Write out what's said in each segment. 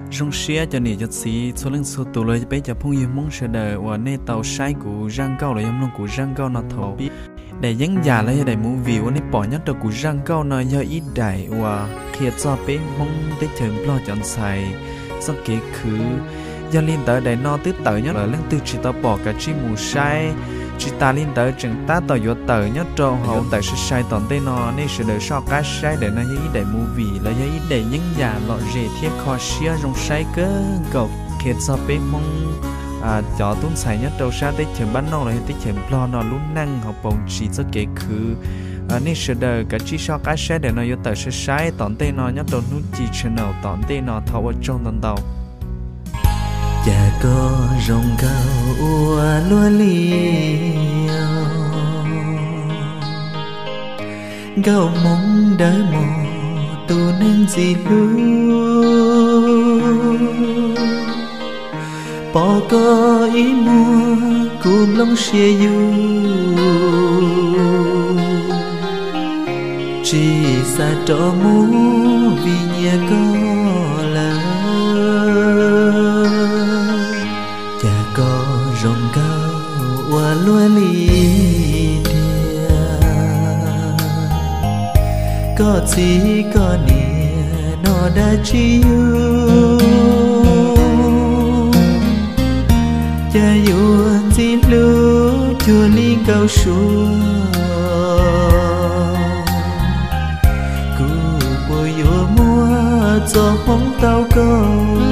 Zoo siab cov niam cov txiv txhua leej txhua tus los yog peb cov phooj ywg Hmoob sawv daws uas nej tau saib kuv zaj nkauj los yog mloog kuv zaj nkauj no thaum pib. Daim yeeb yam los yog daim movie uas nej pom nyob rau kuv zaj nkauj no yog ib daim uas qhia txog peb Hmoob teb chaws Nplog cov ntxhais txoj kev khwv. Yog li ntawd daim no twb tawm nyob lawm, leej twg tsis tau pom kav tsij mus saib. Tsis tas li ntawd tseem tab tom yuav tawm nyob rau hauv, tawm sai sai tom ntej no, nej sawv daws soj qab saib. Daim no yog ib daim movie los yog ib daim yeeb yam lom zem thiab kho siab zoo saib kawg nkaus, qhia txog peb Hmoob cov tub ntxhais nyob rau sab teb chaws npab noj los yog teb chaws Nplog no lub neej hauv paus ntsis txoj kev khwv. Nej sawv daws kav tsij soj qab saib, daim no yuav tawm sai sai tom ntej no nyob rau Hnub Ci channel tom ntej no. Thov ua tsaug ntau ntau. Cas koj zoo nkauj ua luaj li os, nkauj hmoob dawb mos tus neeg ntxim hlub. Pom koj ib muag kuv nplooj siab yus, tsis xav rov mus vim nyiam koj lawm. Cas koj zoo nkauj ua luaj li tiag, koj txiv koj niam noj dab tsi yus, cas yuav ntxim hlub cuag li nkauj suab. Kuv puas yuav muaj txoj hmoov tau koj,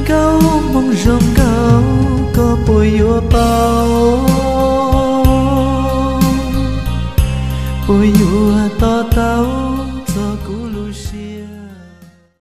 nkauj hmoob zoo nkauj koj puas yuav paub, puas yuav tos